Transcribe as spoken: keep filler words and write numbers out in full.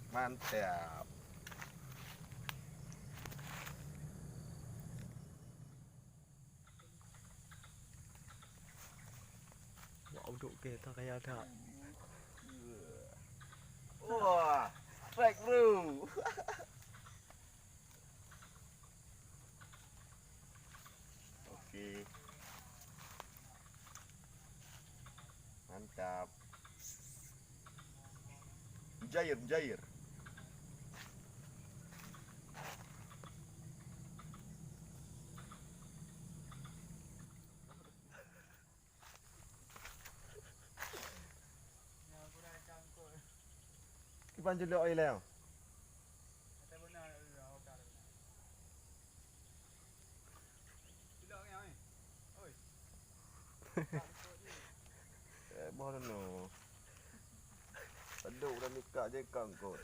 Mantap. Wah, uduk ke, tak kaya tak. Wah, strike, bro. Oke. Mantap. Mujair, mujair. Kiban julok oi leo. Eh, boh nono. Aduk dah nikah je kangkut.